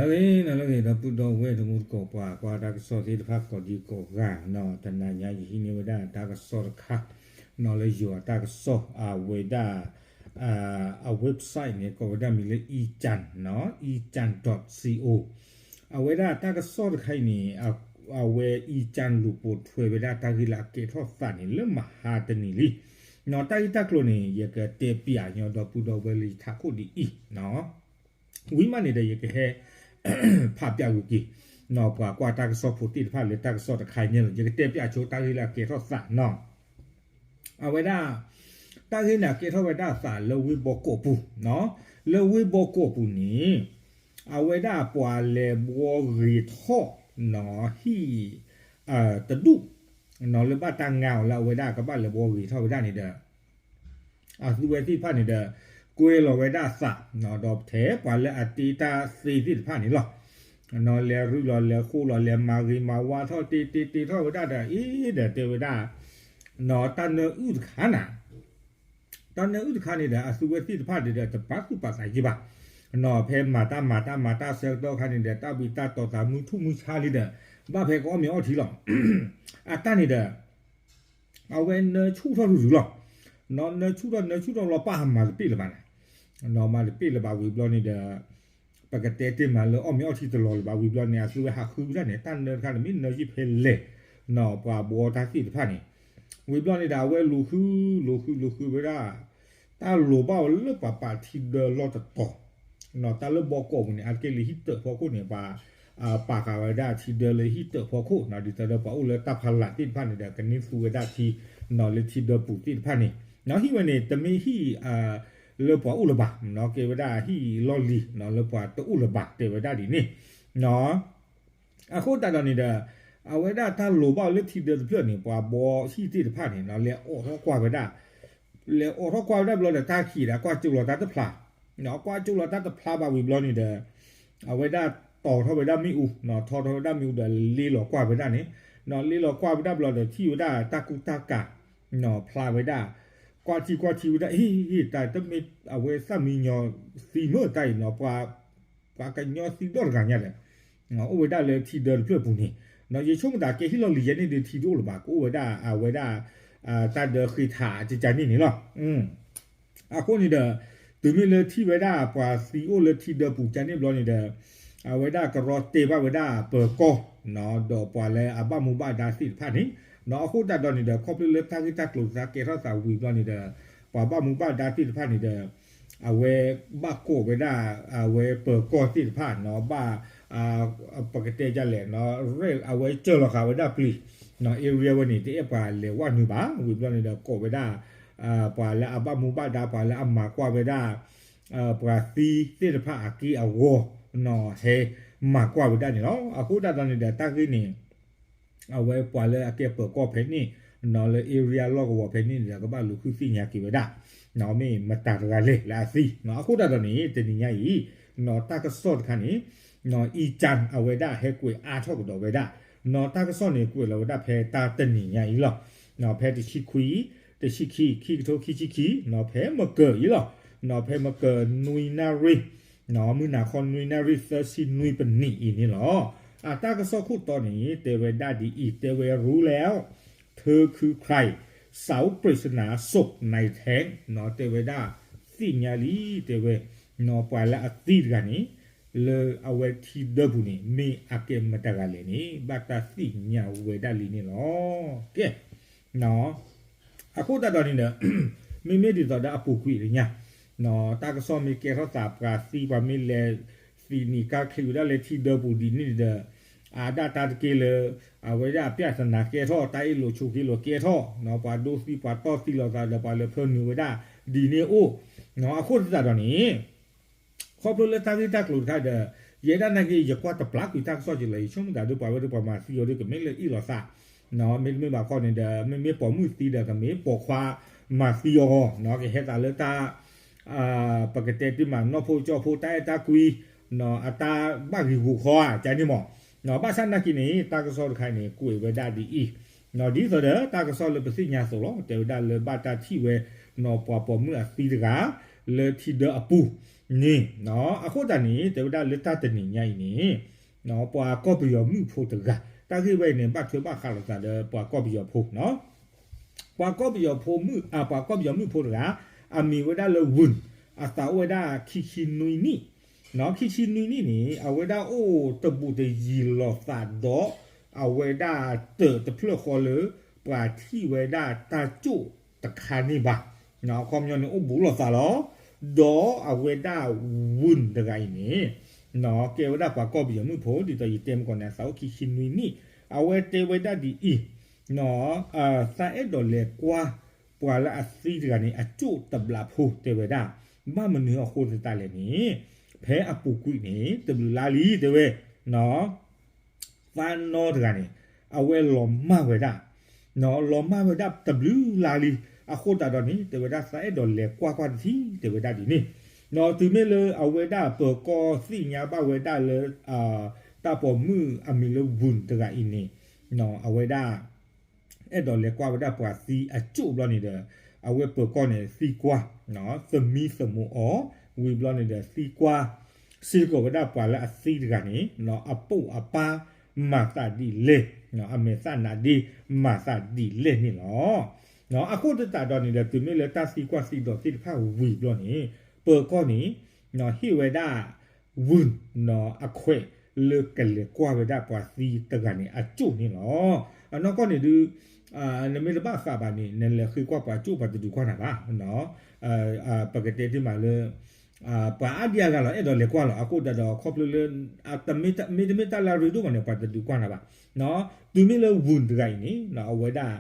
လၢဂ့ၤ လၢဂ့ၤ ဒီပုၢ်ဒီဝဲၢ်တံၤသကိး ပှၤကွၢ်တၢ်ကစီၣ်သ့ၣ်တဖၣ်ကိးဒံကိးဂၤနီၤ, တနၤညါယဟံးန့ၢ်ဝဲဒၣ်တၢ်ကစီၣ်တခါနီၤ လၢယွၤတၢ်ကစီၣ် အဝဲဒၣ် အ website န့ၣ် ကိးဝဲဒၣ်မံၤလၢ အံကၠၣ်နီၤ, အံကၠၣ် dot co အဝဲဒၣ်တၢ်ကစီၣ်တခါအံၤန့ၣ် အဝဲ အံကၠၣ်လူၤပိာ်ထွဲဝဲဒၣ်တၢ်ဂ့ၢ်လၢအကဲထီၣ်သးန့ၣ် လၢမဟါတနံၤလံနီၤ. တၢ်ဂ့ၢ်တၢ်ကျိၤန့ၣ် ယကတဲပၠးညီဒီပုၢ်ဒီဝဲၢ်လၢယထးခိၣ်ဒ်အံၤနီၤ. ဝံၤမးန့ၣ်ဒီး ယကဟဲ ဖးပၠးဂုာ်က့ၤနီၤ ပှၤကွၢ်တၢ်ကစီၣ်ဖိသ့ၣ်တဖၣ်လၢတၢ်ကစီၣ်တခါအံၤန့ၣ်လီၤ. ယကတဲပၠးဆိတၢ်ဂ့ၢ်လၢအကဲထီၣ်သးနီၤ. အဝဲဒၣ် တၢ်ဂ့ၢ်န့ၣ်ကဲထီၣ်ဝဲဒၣ်သးလၢဝ့ၢ်ဘီကီးပူၤနီၤ. လၢဝ့ၢ်ဘီကီးပူၤန့ၣ် အဝဲဒၣ်ပှၤလဲၤဘှီဂ့ၤထီၣ်နီၤ ဟံၣ် တဒူၣ်နီၤ လၢဘၣ်တၢ်ငါအီၤလၢအဝဲဒၣ်ကဘၣ်လဲၤဘှီဂ့ၤထီၣ်ဝဲဒၣ်န့ၣ်ဒီး အသုဝဲသ့ၣ်တဖၣ်န့ၣ်ဒီး ကွဲလီၤဝဲဒၣ်သးနီၤ ဒီးထဲပှၤလၢအတ့တၢ်သ့သ့ၣ်တဖၣ်န့ၣ်လီၤ. နီၤ လဲၤရူၢ်လီၤလဲၤဃိလီၤ လဲၤမၤဂ့ၤမၤဝါထီၣ် တ့တ့တ့ထီၣ်ဝဲဒၣ်ဒီး အ့ဒီးတဲဝဲဒၣ် နီၤ တၢ်နၢအုၣ်တခါနၤ တၢ်နၢအုၣ်တခါန့ၣ်ဒီး အသုဝဲသ့ၣ်တဖၣ်န့ၣ်ဒီး တပာ်သူၣ်ပာ်သးယံာ်ဘၣ်နီၤ. ဖဲမၤတၢ်မၤတၢ်မၤတၢ်ဆၢကတီၢ်အခါန့ၣ်ဒီး တၢ်ဘှံးတၢ်တီၤသးမုၢ်ထူၣ်မုၢ်ဆါလံဒီး ဘၣ်ဖဲကအီၣ်မ့ၤအီထံလီၤ. အတၢ်န့ၣ်ဒီး အဝဲနၢဆူၣ်ထီၣ်ရုရုလီၤ. နီၤ နၢဆူၣ်ထီၣ် နၢဆူၣ်ထီၣ်လီၤ ပၢ်ဟးမၤတပ့ၢ်လၢၤဘၣ်နၤ. နီၤ မၤတပ့ၢ်လၢၤဘၣ်ဝံၤဘျီန့ၣ်ဒီး ပကတဲတ့ၢ်မးလၢအီၣ်မ့ၤအီထံတလီၤလၢၤဘၣ်ဝံၤဘျီန့ၣ် အသုဝဲဟးဃုဝဲဒၣ်န့ၣ် တၢ်နၢတခါန့ၣ် မ့ၢ်နၢယံာ်ဖဲလဲၣ်နီၤ ပှၤဘှီတၢ်သ့ၣ်တဖၣ်န့ၣ် ဝံၤဘျီန့ၣ်ဒီး အဝဲလူၤဃု လူၤဃု လူၤဃုဝဲဒၣ် တၢ်လိၤဘၣ်အီၤလၢပှၤပာ်ထံဒၢလီၢ်တတီၤ နီၤ တၢ်လၢဘီကီးပူၤန့ၣ် အါတက့ၢ်လၢဟံၣ်တၢးဖီခိၣ်န့ၣ် ပှၤ ပာ်ဃာ်ဝဲဒၣ်ထံဒၢလၢဟံၣ်တၢးဖီခိၣ်နီၤ ဒ်သိးဒီးပှၤအိၣ်လၢတၢ်ဖးလၢ်သ့ၣ်တဖၣ်န့ၣ်ဒီး ကန့ၢ်သူဝဲဒၣ်ထံနီၤ လၢထံဒၢပူၤသ့ၣ်တဖၣ်န့ၣ် နီၤ ဟံၣ်ဝဲန့ၣ် တမ့ၢ်ဟံၣ် လၢပှၤအိၣ်လၢၤဘၣ်နီၤ ကဲဝဲဒၣ်ဟံၣ်လီၢ်လံၤနီၤ လၢပှၤတအိၣ်လၢၤဘၣ် တဲဝဲဒၣ်ဒ်န့ၣ်နီၤ. အဃိသတးဒီးန့ၣ်ဒီး အဝဲဒၣ်တၢ်လိၤဘၣ်အီၤလၢထံဒၢတဖျၢၣ်န့ၣ် ပှၤဘှီဟံၣ်သ့ၣ်တဖၣ်န့ၣ်နီၤ လဲၤအိးထီၣ်ကွၢ်ဝဲဒၣ် လဲၤအိးထီၣ်ကွၢ်ဝဲဒၣ်ဘျီဒီး တၢ်ခံးဒီးကွၢ်ကၠိလီၤတၢ်တဖျါ ကွၢ်ကၠိလီၤတၢ်တဖျါဘၣ်ဝံၤဘျီန့ၣ်ဒီး အဝဲဒၣ်တီၤထီၣ်ဝဲဒၣ်မ့ၣ်အူနီၤ ထီထီၣ်ဝဲဒၣ်မ့ၣ်အူဒီးလ့လီၤကွၢ်ဝဲဒၣ်န့ၣ်နီၤ လ့လီၤကွၢ်ဝဲဒၣ်ဘျီဒီး ထံၣ်ဝဲဒၣ်တၢ်ကူတၢ်ကၤနီၤ ဖျါဝဲဒၣ် ကွၢ်ထံကွၢ်ထံဝဲဒၣ် အ့ တၢ်တမ့ၢ်အဝဲသၣ်မံညီၤသံမ့ၢ်တၢ်အံၤနီၤ ပှၤကညီသံဒီတဂၤညါဒီး အိၣ်ဝဲဒၣ်လၢထံဒၢတဖျၢၣ်ပူၤန့ၣ်နီၤ ယဆိကမိၣ်သးကဲဟံၣ်လီၢ်လံၤယဲန့ၣ်ဒီး ထံတအိၣ်လၢၤဘၣ် ကအိၣ်ဝဲဒၣ်အဝဲဒၣ် တၢ်ဒၢဃ့ထးကကန့ၣ်န့ၣ်လီၤ. အဃိန့ၣ်ဒီး တုၤမ့ၢ်လၢထံၣ်ဝဲဒၣ်ပှၤသံအိၣ်လၢထံဒၢပူၤကန့ၣ်ဘျီန့ၣ်ဒီး အဝဲဒၣ်ကရီတဲဘၣ်ဝဲဒၣ်ပၢၤကီၢ်နီၤ ဒီးပှၤလၢအဘၣ်မူဘၣ်ဒါသ့ၣ်တဖၣ်န့ၣ်နီၤ အဃိသတးဒီးန့ၣ်ဒီး ခီဖျိလၢတၢ်ဂ့ၢ်တၢ်ကျိၤတခါကဲထီၣ်သးဝံၤဘျီန့ၣ်ဒီး ပှၤဘၣ်မူဘၣ်ဒါသ့ၣ်တဖၣ်န့ၣ်ဒီး အဝဲဘၣ်ကိးဝဲဒၣ် အဝဲပၢၤကီၢ်သ့ၣ်တဖၣ်နီၤ ဘၣ် ပကတဲဒ်လဲၣ်နီၤ ရဲၣ် အဝဲစၢၢ်လီၤဃာ်ဝဲဒၣ်ပျံၤနီၤ area ဝဲန့ၣ် တအဲၣ်ပှၤလဲၤဝဲနုာ်ဘၣ် ဝံၤဘျီန့ၣ်ဒီး ကိးဝဲဒၣ် ပှၤလၢအဘၣ်မူဘၣ်ဒါ ပှၤလၢအမၤကွၢ်ဝဲဒၣ် ပှၤသံသ့ၣ်တဖၣ်အက့ၢ်အဂီၤနီၤ ဟဲမၤကွၢ်ဝဲဒၣ်န့ၣ်လီၤ. အဃိသတးဒီးန့ၣ်ဒီး တၢ်ဂ့ၢ်န့ၣ် အဝဲပှၤလၢအကဲပၢၤကီၢ်ဖဲန့ၣ်နီၤ လၢ area လီၢ်ကဝီၤဖဲန့ၣ်န့ၣ်ဒီး ကဘၣ်လူၤဃုသ့ၣ်ညါက့ၤဝဲဒၣ်နီၤ မ့ၢ်မတၤတဂၤလဲၣ်လၢအသံနီၤ. အဃိသတးဒီးန့ၣ် တနံၤညါအံၤနီၤ တၢ်ကစီၣ်တခါန့ၣ် အံကၠၣ်အဝဲဒၣ်ဟဲကွဲးအါထီၣ်ကဒီးဝဲဒၣ်နီၤ တၢ်ကစီၣ်န့ၣ် ကွဲးလီၤဝဲဒၣ်ဖဲတၢ်တနံၤညါအံၤလီၤ. ဖဲတဆံခွံ တဆံခံ ခံကထိခံဆံခံနီၤ ဖဲမကၢၤအံၤလီၤ. နီၤ ဖဲမကၢၤနွံနၣ်ရံၣ်နီၤ မုၢ်နၤခီနွံနၣ်ရံၣ်သၢဆံနွံပနံးအံၤန့ၣ်လီၤ. အတၢ်ကစီၣ်ခိၣ်တီန့ၣ် တဲဝဲဒၣ်ဒ်အံၤ တဲဝဲ ရူလဲၣ် เธอคือใคร สาวปริศนาศพในแท้งနီၤ တဲဝဲဒၣ် သ့ၣ်ညါလံ တဲဝဲ နီၤ ပှၤလၢအသံတဂၤန့ၣ် လၢအဝဲထံဒၢပူၤန့ၣ် မ့ၢ်အကဲမတၤတဂၤလဲၣ်န့ၣ် ဘၣ်တၢ်သ့ၣ်ညါဝဲဒၣ်လံန့ၣ်လီၤ. ကဲ နီၤ အဃိသတးဒီးန့ၣ်ဒီး မ့မ့ၢ်ဒ်သိးဒီးအပူၤကွံာ်လၢညါ နီၤ တၢ်ကစီၣ်မ့ၢ်ကဲထီၣ်သး ပှၤသံပှၤမ့ၢ်လဲၤသံနံၤကါချံးဝဲဒၣ်လၢထံဒၢပူၤဒ်န့ၣ်ဒီး အဒၣ်တၢ်တက့ၢ်လၢ အဝဲဒၣ်အပြဿနာကဲထီၣ် တၢ်အ့ၣ်လိာ်ဆိးက့လိာ်ကဲထီၣ်နီၤ ပှၤဒိသံပှၤတီၢ်သံလိာ်သးဒီး ပှၤလဲၤဖၢနုာ်ဝဲဒၣ်ဒ်န့ၣ်အိၣ်နီၤ အဃိသတးဒီးန့ၣ် ခီဖျိလၢတၢ်ဂ့ၢ်တၢ်ကျိၤတခါဒီး ယဲဒၣ်နာ်က့ ယကွၢ်တပျၢ်ကွံာ်တၢ်ကစီၣ်က့ၤလီၤ ယဆိကမိၣ်သးဒီး ပှၤဝဲဒၣ်ပှၤမၤသံအီၤဒီး ကမ့ၢ်လၢအ့ၣ်လိာ်သးနီၤ မ့တမ့ၢ်ဘၣ်ခီန့ၣ်ဒီး မ့မ့ၢ်ပိာ်မုၣ်သံဒီး ကမ့ၢ်ပိာ်ခွါမၤသံအီၤနီၤ ကဟဲသးလၢတၢ် ပကတဲတ့ၢ်မး နီၢ်ဖိကၠီဖိတၢ်အဲၣ်တၢ်ကွံနီၤ အတၢ်ဘၣ်ဂံၢ်ဂူာ်ခီဧါ ကန့ၣ်မးနီၤ ဘၣ်ဆၣ်နာ်က့န့ၣ် တၢ်ကစီၣ်တခါန့ၣ် ကွဲးဝဲဒၣ်ဒ်အံၤ နီၤ ဒ်သိးဒီးတၢ်ကစီၣ်လၢပသ့ၣ်ညါအသိးလီၤ တဲဝဲဒၣ်လၢဘၣ်တၢ်ထံၣ်ဝဲနီၤ ပှၤပိာ်မုၣ်အသံတဂၤ လၢထံဒၢအပူၤန့ၣ်, အဃိသတးန့ၣ် တဲဝဲဒၣ်လၢတၢ်တနံၤညါအံၤန့ၣ် ပှၤကီၢ်ပယီၤမုၣ်ဖိတဂၤ တၢ်ဂ့ၢ်ဝဲအံၤန့ၣ် ဘၣ်ထွဲဘၣ်ဃးလိာ်သးဒီးပှၤကီၢ်ပယီၤဖိနီၤ. ပှၤကီၢ်ပယီၤဖိမုၣ်, ပှၤကီၢ်ပယီၤမုၣ်ဖိတဂၤ အမံၤဝဲဒၣ်လၢ Wun, အသးအိၣ်ဝဲဒၣ်ခံဆံနွံနံၣ်, ခံဆံနွံနံၣ်န့ၣ် အဝဲဒၣ်အိၣ်တဘူးတယံၤလိာ်သးဒီး အဝဲဒၣ်တၢးတဖျၢၣ်ဃီလၢ ပှၤထံၣ်ဝဲဒၣ်တၢ်ကၠိၣ်တခါန့ၣ်ဘၣ်. အခီပညီန့ၣ်အိၣ်ဘူးလိာ်သးလီၤ. ဒီးအဝဲဒၣ် Wun တဂၤအံၤန့ၣ် ကဲဝဲဒၣ်ပှၤကီၢ်ပယီၤမုၣ်ဖိ ဒ်သိးယတဲမကီးန့ၣ် အသးအိၣ်ခံဆံနွံနံၣ်, အဝဲတဲဝဲဒၣ်ဒ်အံၤ, သးအဲၣ်ဒိးလဲၤကွၢ်ပှၤလၢအသံတဂၤန့ၣ် အကၠိၣ်တဘျးဖိ တဲဝဲဒၣ်, ဘၣ်မနုၤအဃိသတးလဲၣ်န့ၣ် ဖဲအပူၤကွံာ်န့ၣ် တဘျုးလါလံ တဲဝဲ သးနီတဂၤန့ၣ် အဝဲလီၤမၢ်ဝဲဒၣ်, လီၤမၢ်ဝဲဒၣ်တဘျုးလါလံ. အဃိသတးဒီးန့ၣ် တဲဝဲဒၣ် သးအဲၣ်ဒိးလဲၤကွၢ်ကွၢ်တထံၣ် တဲဝဲဒၣ်ဒ်န့ၣ်. တုၤမ့ၢ်လၢအဝဲဒၣ်ပၢၤကီၢ်သ့ၣ်ညါဘၣ်ဝဲဒၣ်လၢ တၢ်ပိာ်မုၣ်အမံၤလၢ Wun တဂၤအံၤန့ၣ် အဝဲဒၣ် အဲၣ်ဒိးလဲၤကွၢ်ဝဲဒၣ်ပှၤသံအကၠိၣ်ဘျီန့ၣ်ဒီး အဝဲပၢၤကီၢ်န့ၣ်သံကွၢ်, သမံသမိးအီၤ, ဝံၤဘျီန့ၣ်ဒီးသံကွၢ် စ့ၢ်ကီးဝဲဒၣ်ပှၤလၢအသံတဂၤန့ၣ် အပိာ်အပၢ်မၤသးဒ်လဲၣ်, အမဲာ်သၣ်နါဒ့မၤသးဒ်လဲၣ်န့ၣ်လီၤ. အဃိသတးဒီးန့ၣ်ဒီး တုၤမ့ၢ်လၢတၢ်သံကွၢ်သံဒိးသ့ၣ်တဖၣ်ဝံၤဘျီန့ၣ် ပၢၤကီၢ်န့ၣ် ဟ့ၣ်ဝဲဒၣ် Wun အခွဲးလၢကလဲၤကွၢ်ဝဲဒၣ်ပှၤသံတဂၤန့ၣ် အကၠိၣ်န့ၣ်လီၤ. အနီၢ်ကီၢ်န့ၣ်ဒုး နမ့ၢ်တဘၣ်ဃးဘၣ်န့ၣ် နလဲၤဃ့ကွၢ်ပှၤကၠိၣ်ပှၤတဒုးကွၢ်နၤဘၣ်. ပကတဲတ့ၢ်မးလၢ ပှၤအါဒံအါဂၤလီၤ အဲၣ်ဒိးလဲၤကွၢ်လီၤ. အဃိသတးဒီးခီဖျိလၢ မ့တမ့ၢ်တၢ်လၢအရ့ဒိၣ်ဘၣ်န့ၣ် ပှၤတဒုးကွၢ်နၤဘၣ်. တုၤမ့ၢ်လၢ Wun တဂၤအံၤန့ၣ် အဝဲဒၣ်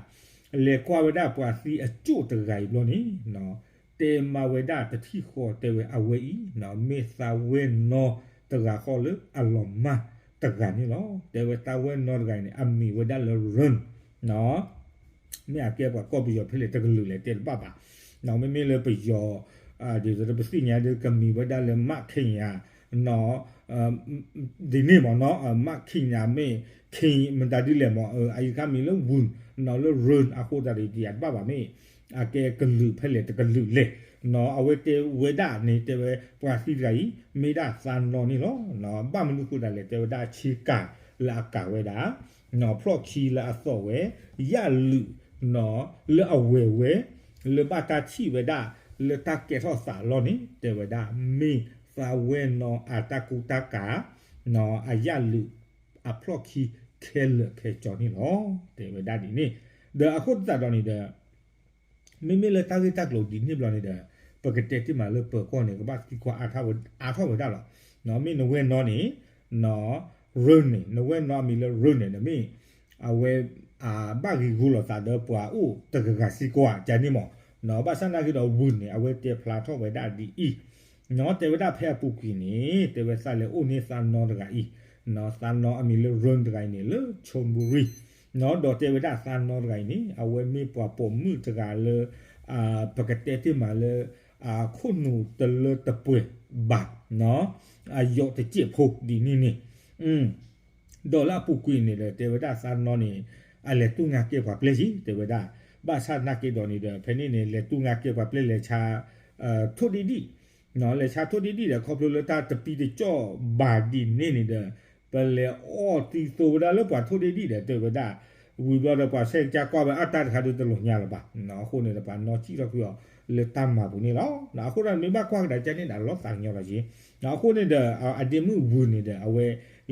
လဲၤကွၢ်ဝဲဒၣ်ပှၤသံအကၠိၣ်တဂၤအံၤဘျီန့ၣ် တဲမၤဝဲဒၣ်တထံၣ်ဃီတဲဝဲအဝဲအံၤ မ့ၢ်သးဝဲနီတဂၤဃီလၢအလီၤမၢ်တဂၤန့ၣ်လီၤ. တဲဝဲသးဝဲနီတဂၤအံၤန့ၣ် အမံၤဝဲဒၣ်လၢ Run မ့ၢ်အကဲပှၤကီၢ်ပယီၤဖဲလဲၣ်တကလုာ်လဲၣ်တဲတဘၣ်ဘၣ်. မ့မ့ၢ်လၢပယီၤ ဒ်သိးပသ့ၣ်ညါဒီးကမံၤဝဲဒၣ်လၢ မးခ့ၣ်ညါ ဒ်န့ၣ်မ့ၢ်နီၤ မးခ့ၣ်ညါမ့ၢ် ခ့ၣ်မတၤဒ်လဲၣ်မ့ၢ် အအံၤတခါမံၤလၢ Wun နီၤလၢ Run အဃိသတးဒီးယတဘၣ်ဘၣ်မ့ၢ် အကဲကလုာ်ဖဲလဲၣ်တကလုာ်လဲၣ်နီၤ အဝဲတဲဝဲဒၣ်န့ၣ် တဲဝဲပှၤသံတဂၤအံၤ မ့ၢ်ဒၣ်သးနီန့ၣ်လီၤ. ဘၣ်မနုၤဃိသတးလဲၣ် တဲဝဲဒၣ်ဆ့ကၤလၢအကၤဝဲဒၣ် ဖျီၣ်ခံလၢအသီၣ်ဝဲ ယၣ်လုာ်နီၤ လၢအဝဲၢ်ဝဲ လၢဘၣ်တၢ်ထံၣ်ဝဲဒၣ် လၢတၢ်ကဲထီၣ်သးလီၢ်န့ၣ် တဲဝဲဒၣ် မ့ၢ်သးဝဲနီၤအတၢ်ကူတၢ်ကၤ အယၣ်လုာ်အဖျီၣ်ခံခဲလၢာ်ခဲဆ့န့ၣ်လီၤ. တဲဝဲဒၣ်ဒ်န့ၣ် ဒီးအဃိသတးဒီးန့ၣ်ဒီး မ့မ့ၢ်လၢတၢ်ဂ့ၢ်တၢ်ကျိၤဒ်န့ၣ်ဘျီန့ၣ်ဒီး ပကတဲတ့ၢ်မးလၢပၢၤကီၢ်န့ၣ် ကဘၣ်သံကွၢ်အါထီၣ်ဝဲဒၣ်လီၤ. မ့ၢ်နဝဲၢ်နီၤန့ၣ် Run န့ၣ် နဝဲၢ်နီၤအမံၤလၢ Run န့ၣ် နမ့ၢ် အဝဲ ဘၣ်ဂ့ၤဂီၤလိာ်သးဒီးပှၤအိၣ်တဂၤဂၤစ့ၢ်ကီးဧါန့ၣ်မ့ၢ် ဘၣ်ဆၣ်နာ်က့ဒီး Wun န့ၣ် အဝဲတဲဖျါထီၣ်ဝဲဒၣ်ဒ်အံၤ တဲဝဲဒၣ်ဖဲအပူၤကွံာ်န့ၣ် တဲဝဲသးလဲၤအိၣ်န့ၢ်သးနီတဂၤအံၤ သးနီအမံၤလၢ Run တဂၤအံၤန့ၣ် လၢ Chonburi ဒီးတဲဝဲဒၣ်သးနီတဂၤအံၤန့ၣ် အဝဲမ့ၢ်ပှၤပိာ်မုၣ်တဂၤလၢ ပကတဲတ့ၢ်မးလၢ ခိၣ်နူာ်တလၢတပှဲၤဘၣ် အယီးတစဲးဖိဒ်န့ၣ်န့ၣ် ဒီးလၢအပူၤကွံာ်န့ၣ်ဒီး တဲဝဲဒၣ်သးနီန့ၣ် အလဲၤတူၢ်ငါကဲပှၤပျဲၢ်က့ၤ တဲဝဲဒၣ် ဘၣ်ဆၣ်နာ်က့ဒီးန့ၣ်ဒီး ဖဲန့ၣ်န့ၣ် လဲၤတူၢ်ငါကဲပှၤပျဲၢ်လဲၤဆါ ထိၣ်ဒံၣ်ဒံၣ် လဲၤဆါထိၣ်ဒံၣ်ဒံၣ်ဒီး ခီဖျိလၢတၢ်တပံတကၠီၣ်ဘၣ်ဒ်န့ၣ်န့ၣ်ဒီး ပလဲၤအီၣ်သံသိဝဲဒၣ်လၢပှၤထိၣ်ဒံၣ်ဒံၣ်ဒီး တဲဝဲဒၣ် ဝံၤဘျီဒီးပှၤဆဲးကါကွၢ်ဝဲအတၢ်တခါဒုးတလိာ်ညါလၢၤဘၣ် အဃိန့ၣ်ဒီး ပှၤနီၣ်စံၣ်ထီၣ်ကွံာ်အီၤလၢတၢ်မၤပူၤန့ၣ်လီၤ. အဃိဒီးမ့ၢ်ဘၣ်ကွၢ်ကဒါက့ၤန့ၣ်ဒီး လီၤသးကညီၤလီၤက့ၤ အဃိန့ၣ်ဒီး အဒ့မုၣ်ဝုၤန့ၣ်ဒီး အဝဲ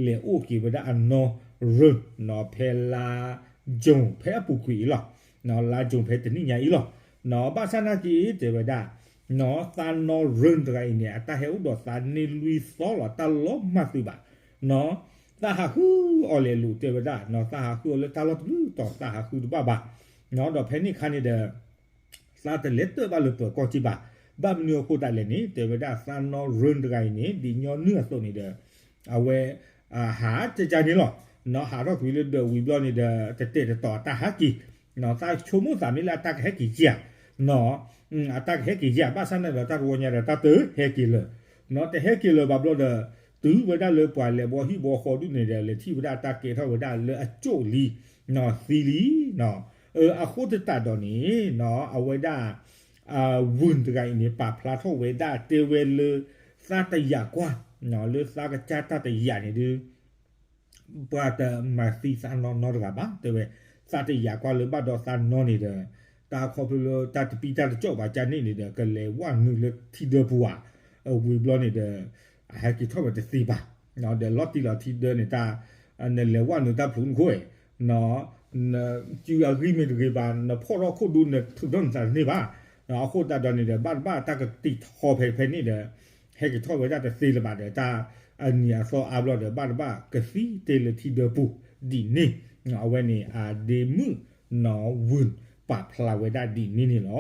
လဲၤအိၣ်က့ၤဝဲဒၣ်အနီၢ်ရၢ ဖဲလါ June ဖဲအပူၤကွံာ်အံၤလီၤ. လါ June ဖဲတနံၣ်ညါအံၤလီၤ. ဘၣ်ဆၣ်နာ်က့ တဲဝဲဒၣ် သးနီၢ်ရၢတဂၤအံၤန့ၣ် အတၢ်ဟဲအိၣ်ဒီးသးန့ၢ်လွံၢ်သီလီၤ တၢ်လီၤမၢ်သုဘၣ် သးဟးဃုအီၤလဲၤလူၤ တဲဝဲဒၣ် သးဟးဃုအီၤလၢတၢ်လီၢ်တဘျုးတီၤ သးဟးဃုတဘၣ်ဘၣ်. ဒီးဖဲန့ၣ်ခါန့ၣ်ဒီး သးတလဲၤတၢၢ်ဘၣ်လၢပၢၤကီၢ်က့ဘၣ်. ဘၣ်မနုၤအဃိသတးလဲၣ်န့ၣ် တဲဝဲဒၣ်သးနီၢ်ရၢတဂၤအံၤန့ၣ် ဒ်ညီနုၢ်အသိးန့ၣ်ဒီး အဝဲ ဟးကကန့ၣ်လီၤ. ဟးထီၣ်ကွံာ်လၢဒၢးဝံၤဘျီန့ၣ်ဒီး တတဲာ်တတီၤအတၢ်ဟဲက့ၤ သးဆိကမိၣ်သးမ့ၢ်လၢအတၢ်ကဟဲက့ၤက့ဧါ အတၢ်ကဟဲက့ၤက့ဧါ ဘၣ်ဆၣ်န့ၣ်ဒီး တၢ်တဝီညါဒီး တၢ်တဟဲက့ၤလၢၤ တဟဲက့ၤလၢၤဘၣ်ဘျီဒီး တုၤဝဲဒၣ်လၢပှၤလဲၤဘီဟံၣ်ဘီဃီဒုန့ၣ်ဒီး လဲၤထံၣ်ဝဲဒၣ်တၢ်ကဲထီၣ်ဝဲဒၣ်လၢအကၠိၣ်လံ သံလံ အဃိသတးဒီးန့ၣ် အဝဲဒၣ် ဝုၢ်တဂၤအံၤန့ၣ် ပာ်ဖျါထီၣ်ဝဲဒၣ်တဲဝဲလၢ သးတယာ်ကွၢ် လၢသးကစၢ်တၢ်တယာ်န့ၣ်ဒုး ပှၤတမၤသံသးနီၢ်နီတဂၤဘၣ် တဲဝဲ, သးတယာ်ကွၢ်လၢဘၣ်ဒီးသးနီၢ်န့ၣ်ဒီး တၢ်ခီဖျိလၢတၢ်တပံတၢ်တကၠီၣ်ဘၣ်ကၢ်န့ၣ်န့ၣ်ဒီး ကလဲၤဝဲနုာ်လၢထံဒၢပူၤဧါ, ဝံၤဘျီန့ၣ်ဒီး အဟဲက့ၤထီၣ်ဝဲတသ့ဘၣ်, ဒီးလီၤတံၢ်လီၤထံဒၢန့ၣ်တၢ် နလဲၤဝဲနုာ်တၢ်ဖျိးနခိၣ်ဧါ နစုအဂံၢ်မ့ၢ်တဂ့ၤဘၣ် နဖီၣ်ထီၣ်ခိၣ်ဒူ နထုးထီၣ်နသးတန့ၢ်ဘၣ်, အဃိသတးဒီးန့ၣ်ဒီး ဘၣ်တဘၣ်တၢ်ကတံာ်ထီဖဲဖဲန့ၣ်ဒီး ဟဲက့ၤထီၣ်ဝဲဒၣ်တသ့လၢၤဘၣ်ဒီး တၢ်အနံၤအသီအါဘျီဒီး ဘၣ်တဘၣ်ကသံတ့ၢ်လၢထံဒၢပူၤဒ်န့ၣ်, အဝဲန့ၣ်အဒ့မုၣ်နီၢ်ဝုၢ်ပာ်ဖျါဝဲဒၣ်ဒ်န့ၣ်န့ၣ်လီၤ.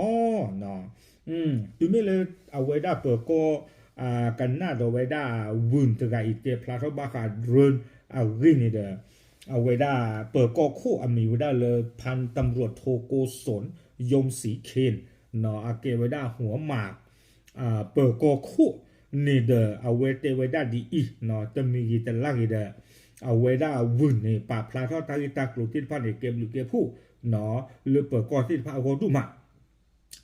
တုၤမ့ၢ်လၢအဝဲဒၣ်ပၢၤကီၢ် ကနၣ်ဒီးဝဲဒၣ်ဝုၢ်တဂၤအံၤတဲဖျါထီၣ်ဘၣ်ဃး drone အဂ့ၢ်န့ၣ်ဒီး အဝဲဒၣ်ပၢၤကီၢ်ခိၣ်အမံၤဝဲဒၣ်လၢ ဖၣ်တံရူးထိၣ်ကိစိၣ် ယိၣ်စံၣ်ခ့ၣ် အကဲဝဲဒၣ်ဟူအမး ပၢၤကီၢ်ခိၣ်န့ၣ်ဒီး အဝဲတဲဝဲဒၣ်ဒ်အံၤ, တမံၤဂ့ၤတလါဂ့ၤဒီး အဝဲဒၣ်ဝုၢ်န့ၣ် ပာ်ဖျါထီၣ်တၢ်ဂ့ၢ်တၢ်ကျိၤသ့ၣ်တဖၣ်န့ၣ် ကဲဘျုးကဲဖှိၣ် လၢပၢၤကီၢ်သ့ၣ်တဖၣ်အဂီၢ်ဒိၣ်မး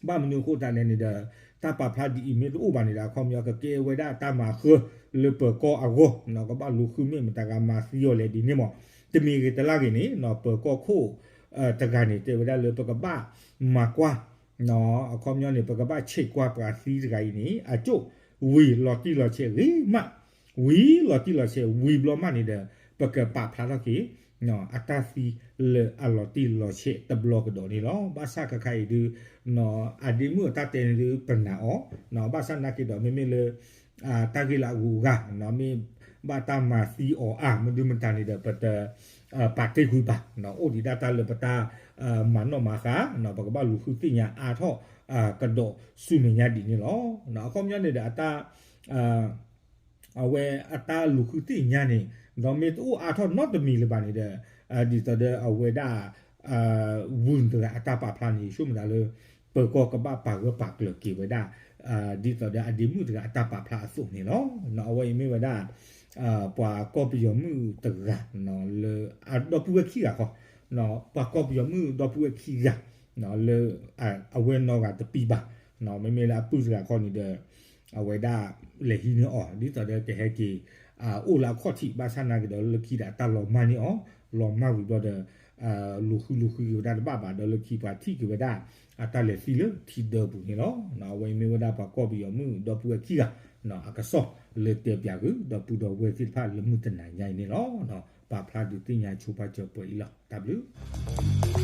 ဘၣ်မနုၤအဃိသတးလဲၣ်န့ၣ်ဒီး တၢ်ပာ်ဖျါဒ်အံၤမ့ၢ်တအိၣ်ဘၣ်န့ၣ်ဒီး အခီပညီကကဲဝဲဒၣ်တၢ်မၤဃၢ လၢပၢၤကီၢ်အဂီၢ်, ကဘၣ်လူၤဃုမ့ၢ်မတၤဂၤမၤသံအီၤလဲၣ်ဒ်န့ၣ်မး, တမံၤဂ့ၤတလါဂ့ၤန့ၣ် ပၢၤကီၢ်ခိၣ်တဂၤန့ၣ် တဲဝဲဒၣ်လၢပကဘၣ်မၤကွၢ် အခီပညီန့ၣ် ပကဘၣ်ဆဲးကွၢ်ပှၤသံတဂၤအံၤန့ၣ် အကၠိၣ်ဝံၤလီၤတံၢ်လီၤဆဲးဂ့ၤမး, ဝံၤလီၤတံၢ်လီၤဆဲးဝံၤဘျီမးန့ၣ်ဒီး ပကပာ်ဖျါထီၣ်က့ၤ အတၢ်သံလၢအလီၤတံၢ်လီၤဆဲးတဘျီကဒီးန့ၣ်လီၤ. ဘၣ်ဆၣ်ခဲခါအံၤဒုး အဒ့မုၣ်အတၢ်တဲန့ၣ်ဒုးပနာ်အီၤ, ဘၣ်ဆၣ်နာ်က့ၤဒီးမ့မ့ၢ်လၢ တၢ်ဂ့ၢ်လၢအဂုၤအဂၤ မ့ၢ်ဘၣ်တၢ်မၤသံအီၤအါ မနုၤမတၤန့ၣ်ဒီး ပတ ပာ်တ့ၢ်ကွံာ်ဘၣ်, အိၣ်ဒံးဒၣ်တၢ်လၢပတၢ်မၤနီၣ်မၤဃါ, ပကဘၣ်လူၤဃုသ့ၣ်ညါအါထီၣ်ကဒီးဆူမဲာ်ညါဒ်န့ၣ်လီၤ. အခီပညီန့ၣ်ဒီး အတၢ် အဝဲအတၢ်လူၤဃုသ့ၣ်ညါန့ၣ် ဒီးမ့ၢ်တအိၣ်အါထီၣ်နီတမံၤလၢၤဘၣ်န့ၣ်ဒီး ဒ်သိးဒီးအဝဲဒၣ် ဝုၢ်တဂၤအတၢ်ပာ်ဖျါန့ၣ် ယဆိကမိၣ်သးလၢ ပၢၤကီၢ်ကဘၣ်ပာ်ဂၢၢ်ပာ်ကျၢၤက့ၤဝဲဒၣ် ဒ်သိးဒီးအဒ့မုၣ်တဂၤအတၢ်ပာ်ဖျါအသိးန့ၣ်လီၤ. အဝဲအံၤမ့ၢ်ဝဲဒၣ် ပှၤကီၢ်ပယီၤမုၣ်တဂၤ လၢအဒီပုၢ်ဝဲၢ်ခံဂၤဃီ ပှၤကီၢ်ပယီၤမုၣ်ဒီပုၢ်ဝဲၢ်ခံဂၤ လၢ အဝဲနီၢ်ဂၤတပံၤဘၣ်, မ့မ့ၢ်လၢအပုၢ်တဂၤခီန့ၣ်ဒီး အဝဲဒၣ်လဲၤဟံးန့ၢ်အီၤ ဒ်သိးဒီးကဟဲက့ၤ အိၣ်လၢအခီၣ်ထံး ဘၣ်ဆၣ်နာ်က့ၤဒီးလၢခံဒီးအတၢ်လီၤမၢ်န့ၢ်အီၤ, လီၤမၢ်ဝံၤဘျီဒီး လူၤဃုလူၤဃုက့ၤဝဲဒၣ်တဘၣ်ဘၣ်ဒီးလၢခံပှၤထံၣ်က့ၤဝဲဒၣ် အတၢ်လဲၤသံလၢထံဒၢပူၤန့ၣ်လီၤ. အဝဲအံၤမ့ၢ်ဝဲဒၣ်ပှၤကီၢ်ပယီၤမုၣ်ဒီပုၢ်ဝဲၢ်ခံဂၤ အကစီၣ်လၢတဲပၠးဂ့ၤ ဒီပုၢ်ဒီဝဲၢ်သ့ၣ်တဖၣ်လၢမုၢ်တနၤညါအံၤန့ၣ်လီၤ. ပာ်ဖျါဒုးသ့ၣ်ညါဆိပာ်စၢၤပှဲၤအံၤလီၤ. တၢ်ဘျုး